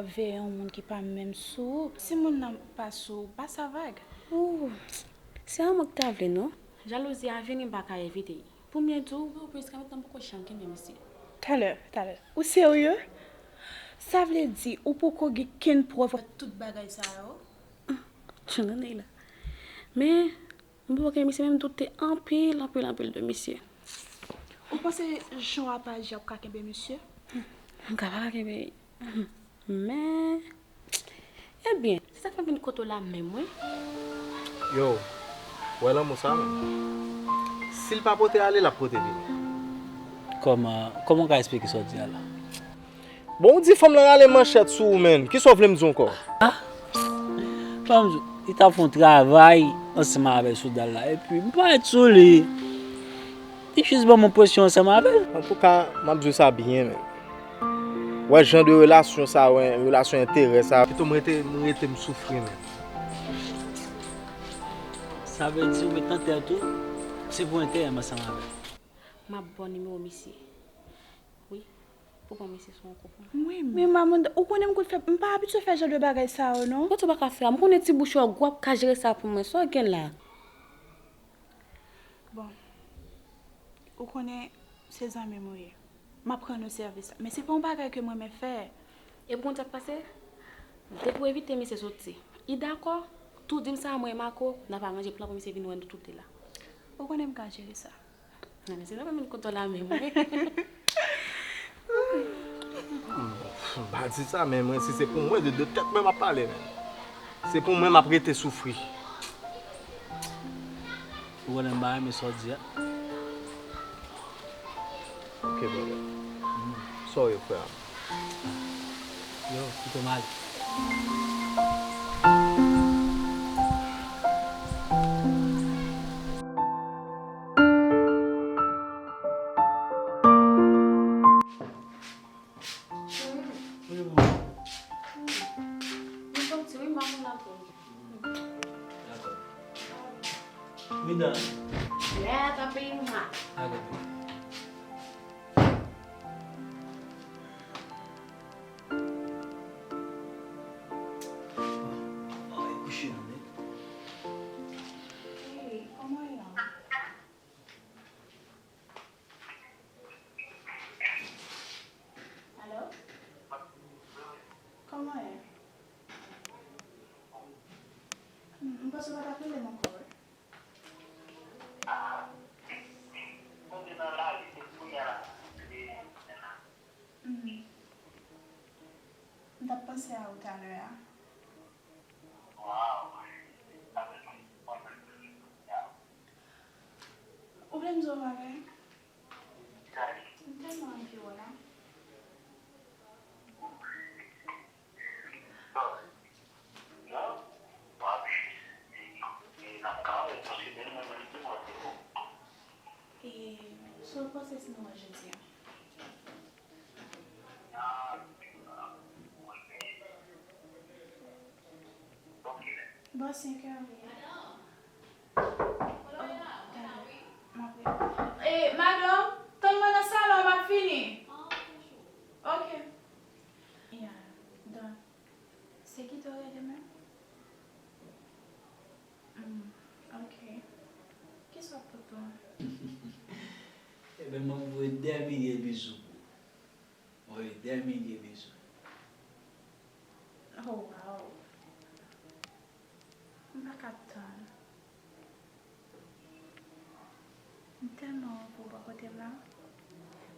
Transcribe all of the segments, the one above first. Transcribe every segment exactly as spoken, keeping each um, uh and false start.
Veye yon moun ki pa menm sou ou. Si moun nan pa sou ou, pa sa vag. Ooh, se yon moun ki ta vle, non? Jalouzi a vini, m pa ka evite l. Pou m byen di w, ou preske mèt nan poko janm kenbe misye. Talè, talè. Ou serye? Sa vle di, ou poko gen kenn prèv? Tout bagay sa yo. Tchounanay la. Men, m poko gen misye, men m doute anpil, anpil, anpil de misye. Ou panse jan w ap aji ap ka kenbe misye? M ka pa ka kenbe. Men, ebyen, se sa k fè m vin kote w la menm, wi. Yo, wè lanmou sa menm. Si l pa pote ale, l ap pote vini. Kòman, kòman w ka esplike sa w di a la? Bon, ou di fanm lan rale manchèt sou ou, menn. Kisa w vle m di w ankò? Ah! Fanm, li t ap fè yon travay ansanm avèk sòlda l la, epi m parèt sou li. Li jis ban m yon presyon ansanm avè l. Antouka, m ap di w sa byen, menn. Wè jan de relasyon sa, wè relasyon enterè sa. Pito m rete, m rete m soufri, menn. Sa vle di ou met nan tèt ou, se pou enterè m ansanm avè l. M ap ba w nimewo misye. Wi, pou pran misye sou yon kou pou mwen. Mwen menm. Men Mamoun, ou konnen m kout fè, m pa abitye fè jan de bagay sa yo, non. Mwen tou pa ka fè a. M konnen ti bouch ou a gwo, w ap ka jere sa pou mwen. Sa w gen la? Bon, ou konnen se zanmi m ou ye. M ap rann ou sèvis la. Men se pa yon bagay ke m renmen fè. Epi ou konn sa k pase? Depi w envite misye soti, li dakò, tou di m sa, mwen e Marco, n ap aranje plan pou misye vin wè nou tout de la. Ou konnen m ka jere sa. Nan, men se nan men m kote w la menm, wi. M pa di sa, men mwen, si se pou mwen, de, de tèt mwen m ap pale, men. Se pou mwen, m ap rete soufri. Ou konnen m pa renmen sa w di a. Ok, brother. Sorry, frè. Yo, kite m ale. Cheri. Wi, mwen. Mwen soti, wi, m pa konn apre. Dakò. Wi, dan. Lè a ta peye mwen. Dakò. Mwen kouche nan men. Hey, kòman w ye la? Alo? Kòman w ye? M panse w pa t ap rele m ankò, wi. Hmm. M t ap panse a ou talè a. Ou vle m di w yon bagay? M tèlman anvi w la. E, so w panse si nou wè jodi a? Bò senk è wi. Oh, talè. M ap rele. E, madanm, tann mwen nan salon, m ap vini. Ok. Ya, donk, se ki te w rele menm? Hmm, ok. Kisa w ap pote pou mwen? Ebyen, m ap voye dè milye bizou pou ou. Voye dè milye bizou. Oh, wow. M pa ka tann. M tèlman heureux pou w bò kote m la.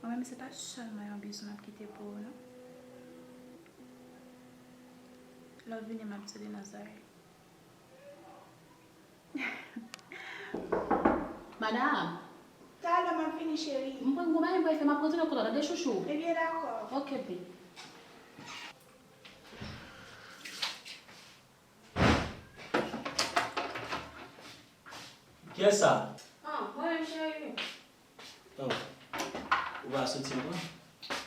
Mwen menm, se pa sèlman yon bizou m ap kite pou ou, non. Lè w vini, m ap di w de nan zòrèy. Madam. Talè m ap vini, cheri. M pran yon bagay m pral fè, m ap retounen kote w, tande chouchou? Ebyen, dakò. Ok, babe. Kiyès sa? Ah, mwen menm, cheri. Oh. Ou pa soti ankò?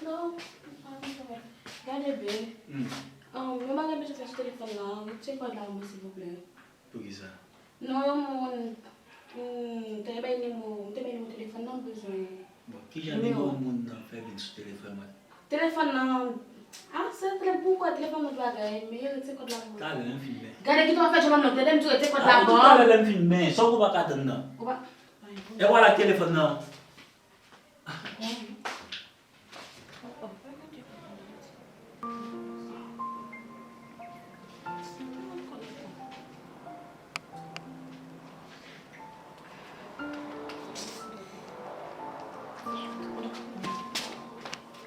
Non, m pa konn sa. Gade, babe. Hmm. Um, yon bagay m bezwen fè sou telefòn nan, retire kòd la pou mwen, silvouplè. Poukisa? Non, yon moun, mm, te bay nimewo, m te bay nimewo telefòn nan, m bezwen. Bon, kijan nimewo moun nan fè vin sou telefòn mwen? Telefòn nan, Ah, se telefòn, pou kòd telefòn mwen bagay, men retire kòd la pou mwen. Talè, lè m fin men. Gade ki tou ap fè jennonm nan, tande m di retire kòd la pou mwen. Talè, lè m fin men, sa w kou pa ka tann nan. Ou pa. E vwala telefòn nan.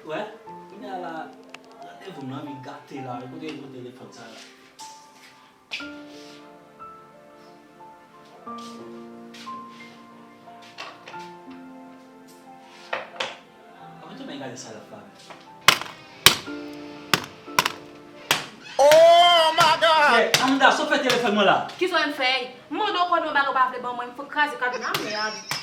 Wè, kounye a la, randevou m lan vin gate la wi, kote yo jwenn telefòn sa la. Ann tounen gade sa l ap fè avè l. Oh my God! Amanda, sa w fè telefòn mwen la? Kisa w fè? M mande w kòd mwen bagay ou pa vle ban mwen, m fout kraze kòd mwen, mèd.